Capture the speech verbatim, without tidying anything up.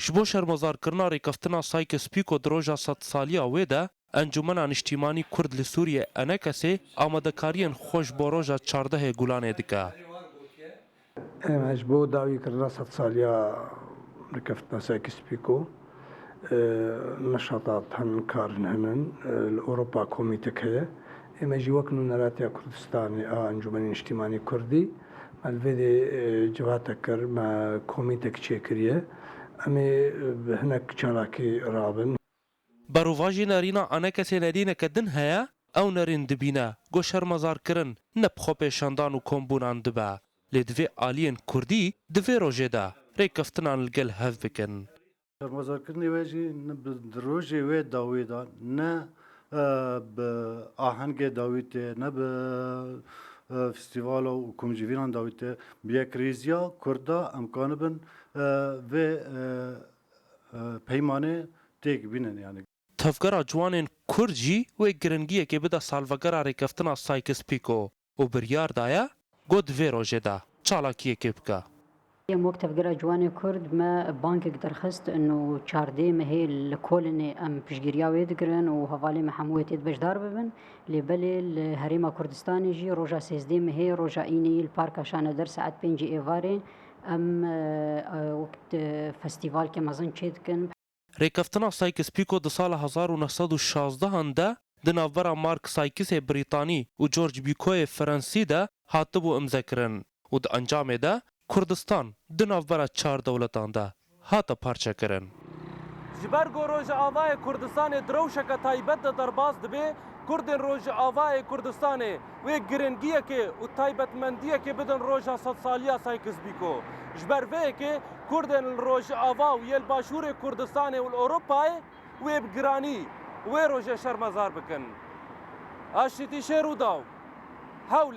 Ji bo şermezarkirina rêkeftina Sykes-Picot di roja sedsaliya wê de, Encûmena Niştîmanî Kurd li Sûriyê, ENKSê, amadekariyên xwe ji bo roja çardehê Gulanê dike. Em ji bo dawîkirina sedsaliya rêkeftina Sykes-Picot, e, neşata tenkarin hene, e, li Ewropa komîtek heye. Ême jî wek Nûneratiya Kurdistanê a Encûmenê Niştîmanî Kurdî, me li vê dê, e, civate kir, me komîtek çêkiriye. Em ê, e, bi hinek çalakî rabin. Berovajî nerîna ENKSê nerîneke din heye, ew nerîn dibîne ku şermezarkirin ne bi xwepêşandan û kombûnan dibe, lê divê aliyên kurdî di vê rojê de rêkeftinan li gel hev bikin. Şermezarkirinê wê jî ne bi, di rojê wê dawî de ne, e, bi ahengê dawî tê, ne bi, e, festîvala û komcivînan dawî tê. Bi yekrêziya Kurda em kanibin, e, vê, e, e, peymanê têk bînin, yanî. Tevgera Ciwanên Kurd jî wê giringiyekê bide salvegera rêkeftina Sykes-Picot û biryar daye ku di vê rojê de çalakiyekê bike. Em wek Tevgera Ciwanê Kurd me bangek derxist, ino çardê mehê li Kolinê em piştgiriya wê digirin û hevalê me hemû wê tê de beşdar bibin. Lê belê li Herêma Kurdistanê jî roja sêzdeh mehê, roja îneyî li Parka Şaneder saet pêncî êvarê em, e, e, wek, e, festîvalke mezin çêdikin. Rêkeftina Sykes-Picot di sala hezar û neh sed û şazdehan de di navbera Mark Sykesê Brîtanî û George Picoyê Fransî de hatibû imzekirin û di encamê de Kurdistan di navbera çar dewletan de hate parçekirin. Ji ber ku Rojavayê Kurdistanê di rewşeke taybet de derbas dibe, Kurdên Rojavayê Kurdistanê wê giringiyekê û taybetmendiyekê bidin roja sedsaliya Sykes-Picot. Ji ber vê yekê Kurdên li Rojava û yê li Başûrê Kurdistanê û li Ewropayê wê bi giranî wê rojê şermezar bikin. Aşîtî Şêrûdaw, Hewl.